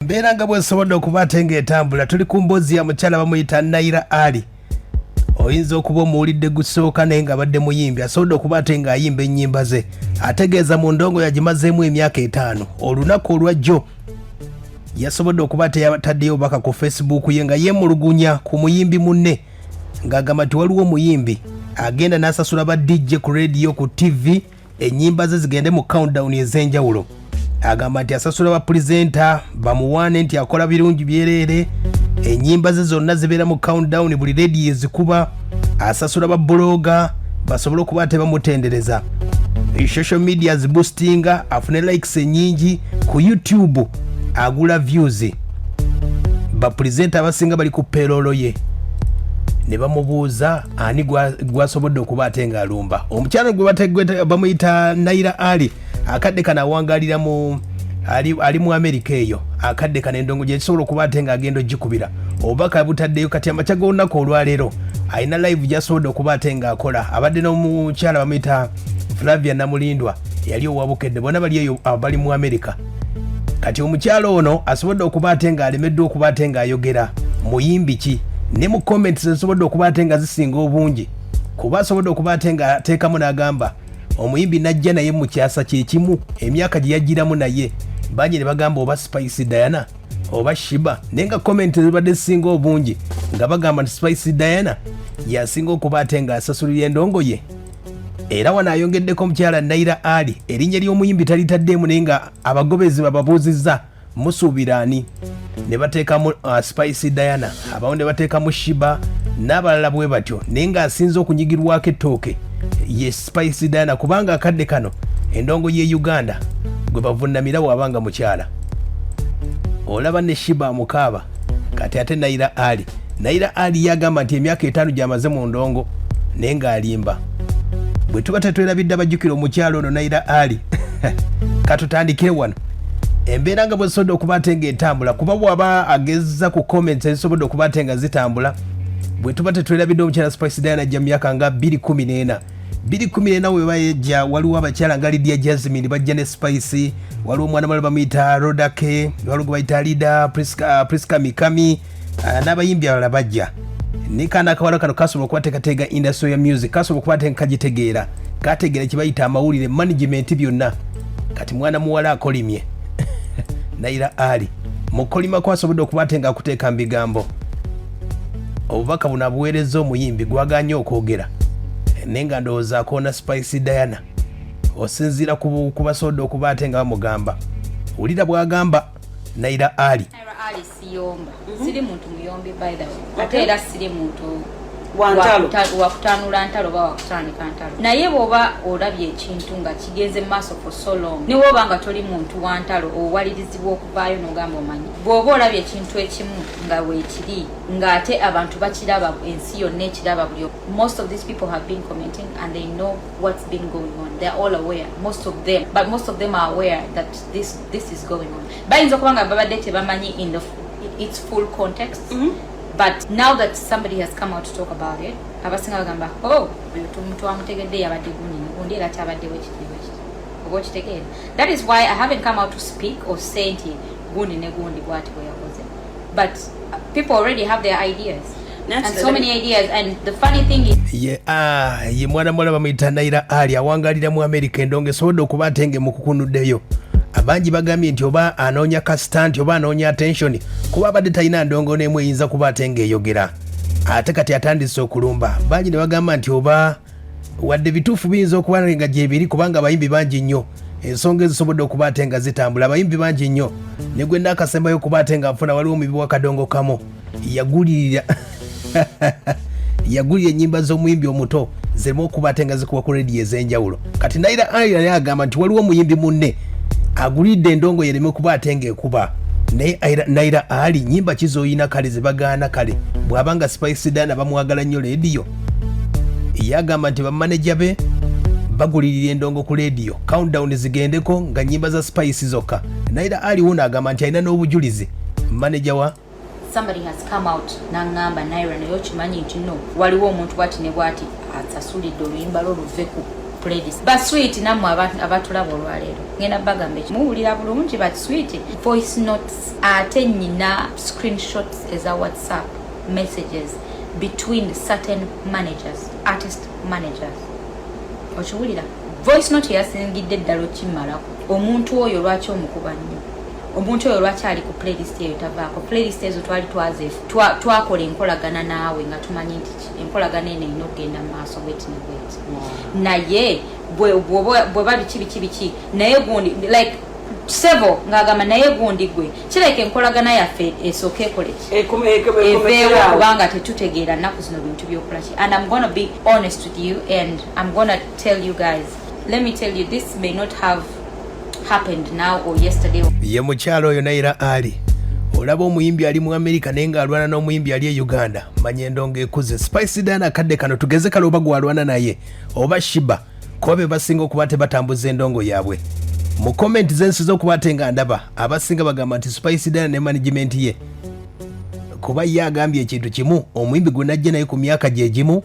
Mbeera nga bwesobodde okuba ate ng'etambula, tuli ku mboozi ya mukyala bamuyita Naira Ali. Oyinza okuba omuwulidde gusooka, naye nga abadde muyimbi, asobodde okuba ate ng'ayimba ennyimba ze. Ategeeza mu ndongo yagimazeemu emyaka 5. Olunaku olwajjo yasobodde okuba ate yataddeyo obubaka ku Facebook ye nga yeemulugunya ku muyimbi munne, ng'agamba nti waliwo omuyimbi agenda n'asasula ba DJ ku rediyo, ku TV, ennyimba ze zigende mu countdown ez'enjawulo. Agamba nti asasula ba presenter bamuwaane nti akola birungi byereere, ennyimba ze zonna zibeera mu countdown buli rediyo ezikuba. Asasula ba blogger basobole okuba tebamutendereza, social media ziboostinga afune likes ennyingi, ku YouTube agula views, ba presenter abasinga bali ku payroll ye. Ne bamubuuza ani gwasobodde okuba ate ng'alumba. Omukyalo gwe bamuyita Naira Ali, akadde kano awangalira mu ali mu Amerika eyo. Akadde kano endongo gyekisobola okuba ate ng'agenda ogikubira obubaka butaddeyo. Kati amakya g'olunaku olwaleero alina live gyasobodde okuba ate ng'akola. Abadde n'omukyala bamuyita Flavia Namulindwa, yali owabukedde. Bonna bali eyo, bali mu Amerika. Kati omukyalo ono asobodde okuba ate ng'alemeddwa okuba ate ng'ayogera muyimbi ki, ne mu comments ezisobodde okuba ate nga zisinga obungi, kuba asobodde okuba ate ng'ateekamu n'agamba omuyimbi najja naye mu kyasa kyekimu, emyaka gye yajjiramu naye bangi ne bagamba oba Spice Diana oba Sheebah, naye nga comment ezibadde zisinga obungi nga bagamba nti Spice Diana yasinga okuba ate ng'asasulira endongo ye. Era wano ayongeddeko omukyala Naira Ali, erinnya ly'omuyimbi talitaddeemu, naye nga abagobezi bababuuzizza musuubira ani, ne bateekamu Spice Diana, abamu ne bateekamu Sheebah n'abalala bwe batyo, naye ng'asinze okunyigirwako ettooke ye Spice Diana, kubanga akadde kano endongo ye Uganda gwe bavunnamira bw'abanga mukyala. Olaba ne Sheebah amukaaba. Kati ate Naira Ali, Naira Ali yagamba nti emyaka 5 gy'amaze mu ndongo, naye ng'alimba. Bwe tuba tetwerabidde abajjukira omukyalo ono Naira Ali. Katutandikire wano embeera nga bwezisobodde okuba ate ng'etambula, kuba bw'aba ageza ku comments ezisobodde okuba ate nga zitambula. Bwe tuba tetwerabidde, omukyala Spice Diana ajja mu myaka nga 214, 214 we bayejja. Waliwo abakyala nga Lydia Jasmine bajja ne Spice, waliwo omwana mulala bamuyita Rodake, waliwo gwe bayita Lida Priska, Priska Mikami, n'abayimbi abalala bajja. Ne kaana akawala kano kasobola okubateekateeka industry ya music, kasobola okuba kagitegeera, kategeera kye bayita amawulire, management, byonna. Kati mwana muwala akolimye Naira Ali, mukolimako asobodde okuba ate nga akuteeka mu bigambo. Obubaka buno abuweereza omuyimbi gwaganye okwogera, naye nga ndowooza akoona Spice Diana osinziira ku basobodde okuba ate nga bamugamba. Wulira bw'agamba Naira Ali. Naira Ali siyomba. Siri muntu muyombi, by the way. Ate era siri muntu Wa ntalo. Wakutanula ntalo oba wakutandika ntalo, naye bw'oba olabye ekintu nga kigenze mu maaso for so long, ne woba nga toli muntu wa ntalo, owalirizibwa okuvaayo n'ogamba. Omanyi, bw'oba olabye ekintu ekimu nga weekiri, ng'ate abantu bakiraba, ensi yonna ekiraba, buli most of these people have been commenting and they know what's been going on. They're all aware, most of them, but most of them are aware that this is going on. Bayinza okuba nga babadde tebamanyi in the its full context, but now that somebody has come out to talk about it, abasinga bagamba, "Oh, oyo twamutegedde, yabadde gundi gundi, era kyabaddewo ekiti bwekiti." Oba okitegeera? That is why I haven't come out to speak or say nti gundi ne gundi bwati bwe yakoze, but people already have their ideas and so many ideas, and the funny thing is Ye, ah, ye mwana muwala bamuyita Naira Ali, awangalira mu Amerika. Endongo esobodde okuba ate ng'emukukunuddeyo. Abangi bagambye nti oba anoonya kasita, nti oba anoonya attention, kuba abadde talina ndongo n'emu eyinza kuba ate ng'eyogera, ate kati atandise okulumba. Bangi ne bagamba nti oba wadde bituufu biyinza okuba nga gyebiri, kubanga abayimbi bangi nnyo ensonga ezisobodde okuba ate nga zitambula. Abayimbi bangi nnyo, ne gwe naakasembayo okuba ate nga nfuna, waliwo omubi wa kadongo kamu yagulira ennyimba z'omuyimbi omuto zirimu okuba ate nga zikuba ku rediyo ez'enjawulo. Kati Naira Ali naye agamba nti waliwo omuyimbi munne agulidde endongo yereme kuba ate ng'ekuba. Naye Naira Ali, nyimba ki z'oyina kale zebagaana? Kale bw'aba nga Spice Diana bamwagala nnyo rediyo, ye agamba nti bamaneja be bagulirira endongo ku rediyo, countdown zigendeko nga nyimba za Spice zokka. Naira Ali wuno agamba nti alina n'obujulizi, maneja wa Somebody has come out n'aŋŋamba, "Naira, naye okimanyi nti no waliwo omuntu bwati ne bwati asasulidde oluyimba lwo luve ku Playlist. Basweet, nammwe abatulaba olwaleero, ngenda bagamba eki muwulira bulungi. Basweet, voice notes, ate nyina screenshots eza WhatsApp messages between certain managers, artist managers. Okiwulira? Voice note yasingidde ddala okimalako. Omuntu oyo lwaki omukuba nnyo? Omuntu oyo lwaki ali ku playlist eyo tavaako? Playlist ezo twali twaze twakola enkolagana naawe nga tumanyi nti enkolagana eno erina okugenda mu maaso bweti ne bweti, naye bweba biki biki biki, naye gundi like sebo ng'agamba, naye gundi gwe kireka enkolagana yaffe esooka ekole ki? Eveewo, kubanga tetutegeera nnaku zino bintu byokola ki. And I'm gonna be honest with you and I'm gonna tell you guys, let me tell you, this may not have happened now or yesterday. Ye mukyalo oyo Naira Ali. Olaba omuyimbi ali mu Amerika naye ng'alwana n'omuyimbi ali e Uganda, manya endongo ekuze. Spice Diana, akadde kano tugeze kale oba gwalwana naye oba Sheebah, kuba be basinga okuba tebatambuza endongo yaabwe. Mu comment zensiza okuba ate nga ndaba, abasinga bagamba nti Spice Diana ne management ye, kuba ye agambye ekintu kimu: omuyimbi gwe najja naye ku myaka gye gimu,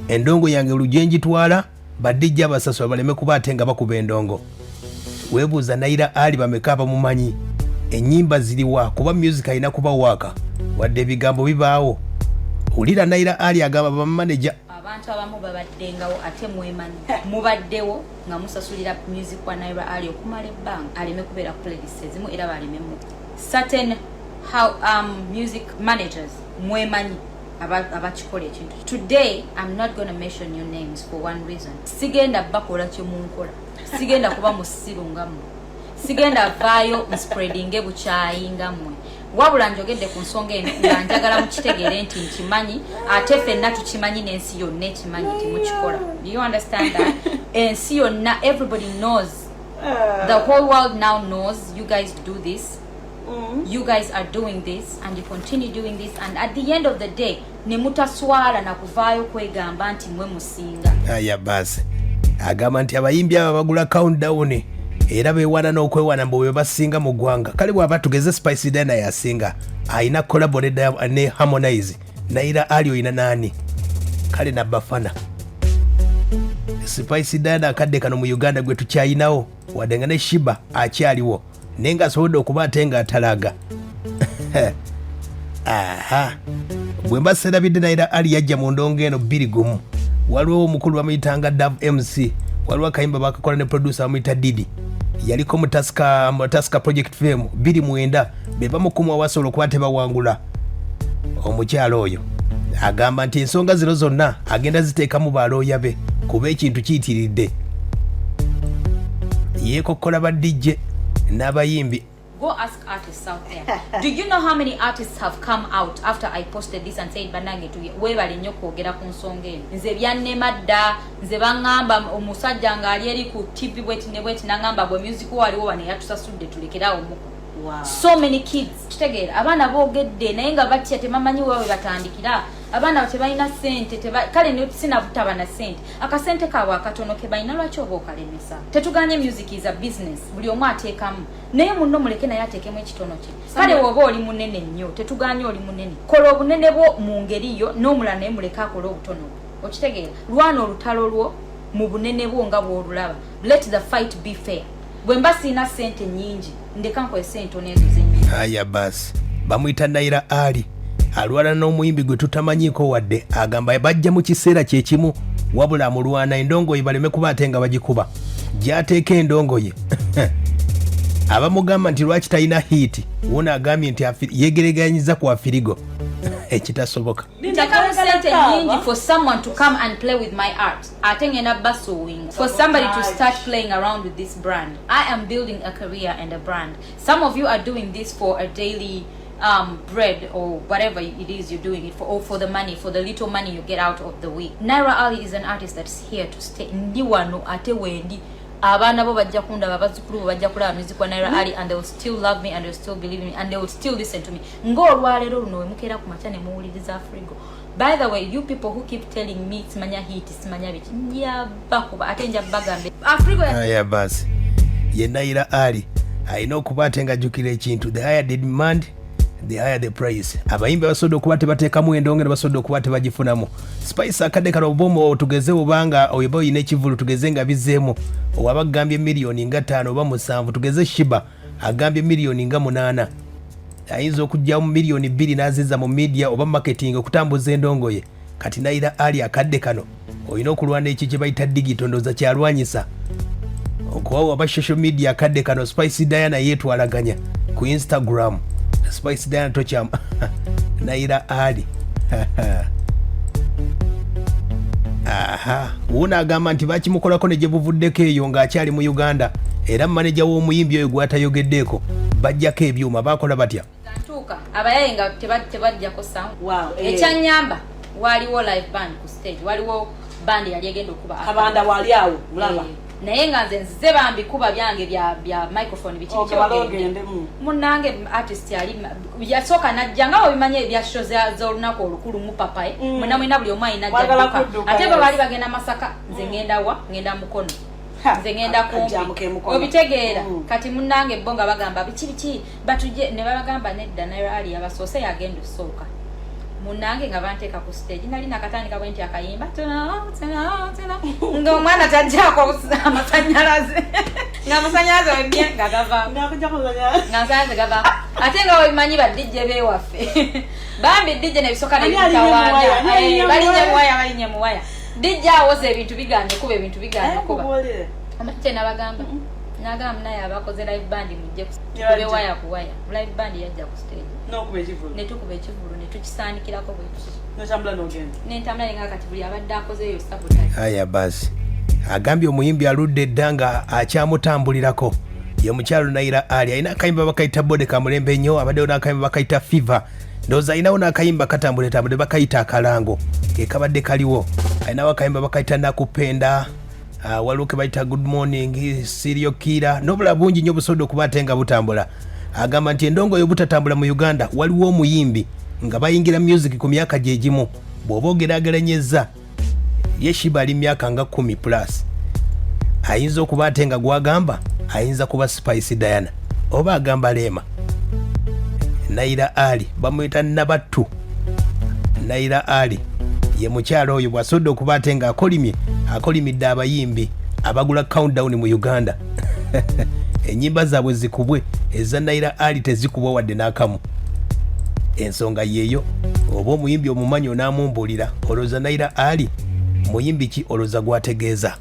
endongo yange lugye ngitwala, badijja abasasula baleme kuba ate nga bakuba endongo. Weebuuza, Naira Ali bameka abamumanyi? Ennyimba ziriwa? Kuba music alina kuba waaka, wadde ebigambo bibaawo. Wulira Naira Ali agamba bamaneja. Abantu abamu babaddengawo, ate mwemanyi, mubaddewo nga musasulira music wa Naira Ali okumala ebbanga aleme kubeera ku playlist ezimu, era balememu certain how music managers. Mwemanyi abakikola ekintu. Today I'm not gonna mention your names for one reason: sigenda bakola kyemunkola, sigenda kuba musiru nga mmwe, sigenda vaayo nspreadinge bukyayi nga mmwe. Wabula njogedde ku nsonga eno nga njagala mukitegeere nti nkimanyi, ate ffenna tukimanyi, n'ensi yonna ekimanyi nti mukikola. Do you understand that ensi yonna, everybody knows, the whole world now knows you guys do this? You guys are doing this and you continue doing this, and at the end of the day ne mutaswala na kuvaayo kwegamba nti mwe musinga. Aya basi, agamba nti abayimbi abo bagula countdown era beewana n'okwewana mbu bwe basinga mu ggwanga. Kale bw'aba tugeze Spice Diana yasinga, alina collabo ne Harmonize. Naira Ali olina naani? Kale nabafana Spice Diana akadde kano mu Uganda gwe tukyayinawo, wadde nga ne Sheebah akyaliwo, naye ng'asobodde okuba ate ng'atalaga. Aha, bwe mba serabidde, Naira Ali yajja mu ndongo eno 21. Waliwo omukulu bamuyitanga Dav MC, waliwo akayimba bakakola ne producer bamuyita Didi, yaliko mu Tusker Project Fame 29. Be bamukumu awasobola okuba tebawangula. Omukyalo oyo agamba nti ensonga zino zonna agenda ziteekamu balooya be, kuba ekintu kiyitiridde, yeekokkola ba DJ n'abayimbi. Go ask artists out there. Do you know how many artists have come out after I posted this and said, "Banange, weebale nnyo kwogera ku nsonga eno. Nze byannema dda. Nze baŋŋamba omusajja ng'ali eri ku TV bweti ne bweti, naŋŋamba bwe music waliwo wano yatusasudde, tulekerawo muku." So many kids, kitegeera, abaana boogedde naye nga batya, tebamanyi wa we batandikira. Abaana tebalina ssente, kale sinabutaba na ssente, akasente kaabwe akatono ke balina lwaki oba okalemesa? Tetuganye, music is a business, buli omu ateekamu, naye munno muleke naye ateekemu ekitono kye. Kale woba oli munene nnyo, tetuganye oli munene, kola obunene bwo mu ngeri yo, n'omulala naye muleke akole obutono bwe. Okitegeera? Lwana olutalo lwo mu bunene bwo nga bw'olulaba. Let the fight be fair. Bwe mba siina ssente nnyingi, ndeka nkozesa entono ezo zennyini. Aya basi, bamuyita Naira Ali, alwana n'omuyimbi gwe tutamanyiiko, wadde agamba bajja mu kiseera kyekimu, wabula amulwana endongo ye baleme kuba ate nga bagikuba gy'ateeka endongo ye. Abamugamba nti lwaki talina hit, wuno agambye nti yegereganyiza ku Afrigo, ekitasoboka. Ntekamu sente nyingi for someone to come and play with my art, ate ngenda basuing for somebody to start playing around with this brand. I am building a career and a brand. Some of you are doing this for a daily bread or whatever it is you're doing it for, or for the money, for the little money you get out of the week. Naira Ali is an artist that's here to stay. Ndi wano, ate wendi abaana bo bajja kundaba, abazzukulu bo bajja kulaba music wa Naira Ali, and they will still love me and they will still believe in me and they will still listen to me ng'olwaleero luno we mukeera ku makya ne muwuliriza Afrigo. By the way, you people who keep telling me simanya hit, simanya biki, njabakuba, ate nja bagambe Afrigo. Aya basi, ye Naira Ali alina okuba ate nga ajjukira ekintu: the higher the demand, The higher the price. Abayimbi abasobodde okuba tebateekamu endongo ne basobodde okuba tebagifunamu. Spice akadde kano oba tugeze obanga oba olina ekivulu tugeze nga bizeemu owaba agambye miliyoni nga 5 oba 7, tugeze Shiba agambye miliyoni nga 8, ayinza okugyamu miliyoni 2 n'aziza mu media oba marketing okutambuza endongo ye. Kati Naira Ali akadde kano olina okulwana ekyo kye bayita digital, ndowooza kyalwanyisa okuba waba social media. Akadde kano Spice Diana yeetwalaganya ku Instagram. Spice Diana tokyam Naira Ali. Aha, wuuno agamba nti bakimukolako ne gye buvuddeko eyo ng'akyali mu Uganda, era maneja w'omuyimbi oyo gw'atayogeddeeko bajjako ebyuma. Bakola batya? Ntuuka abayaye nga tebajjako sound. Ekyanyamba, waliwo live band ku stage, waliwo band yali egenda okuba. Kabanda wali awo mulaba. Naye nga nze nzize bambi kuba byange bya microphone biki biki. Ogende. Munange artist yali yasooka najja nga obimanyi ebya show z'olunaku olukulu mu papaye. Mwena mwena buli omu alina Mwagala jjadduka. Kudduka, Ate bwe baali bagenda Masaka, nze ngenda wa? Ngenda Mukono. Nze ngenda Akajjamu kumpi. k'emukono. Obitegeera? Kati munange bo nga bagamba biki biki batuje, ne babagamba nedda, Naira Ali yabasoose, yagenda osooka. Munange nga banteeka ku stage, nali nakatandika bwe nti akayimba tuna, tuna, tuna, ng'omwana tajjaako amasanyalaze, ng'amasanyalaze wemye nga gavaako. Ngakujja kuzanya. Nga nsanze gavaako, ate nga webimanyi ba DJ bewaffe bambi DJ nebisoka. Ani alinye mu waya? Ani alinye mu Balinye waya? muwaya, balinye muwaya. DJ awoza ebintu biganye kuba, ebintu biganye kuba. Nkubuulire. Omanyi kye nabagamba? Nagamba naye abakoze live band mujje Ne bajja. kube waya ku waya. Live band yajja ku stage. N'okuba ekivulu. Ne tukuba ekivulu ne tukisaanikirako bwe tuti. Notambula n'ogenda. Nentambula nenga kati buli abadde akozeeyo sabotage. Aya basi, agambye omuyimbi aludde edda nga akyamutambulirako ye mukyalo Naira Ali. Alina akayimba bakayita Bode, kamulembe nnyo. Abaddewo n'akayimba bakayita Fever, ndowooza alinawo n'akayimba katambule bakayita Akalango ke kabadde kaliwo. Alinawo akayimba bakayita Nakupenda, waliwo ke bayita Good Morning, Sirio Kira n'obulala bungi nnyo obusobodde okuba ate nga butambula. Agamba nti endongo yo butatambula mu Uganda, waliwo omuyimbi nga bayingira music ku myaka gye gimu, bw'oba ogeraageranyezza ye Shiba ali myaka nga 10 plus, ayinza okuba ate nga gwagamba ayinza kuba Spice Diana oba agamba Leema. Naira Ali bamuyita Nabattu. Naira Ali ye mukyalo oyo bw'asobodde okuba ate nga akolimye, akolimidde abayimbi abagula countdown mu Uganda, enyimba zaabwe zikubwe, eza Naira Ali tezikubwa wadde n'akamu. Ensonga yeeyo. Oba omuyimbi omumanyi onaamumbulira, olowooza Naira Ali muyimbi ki olowooza gwategeeza?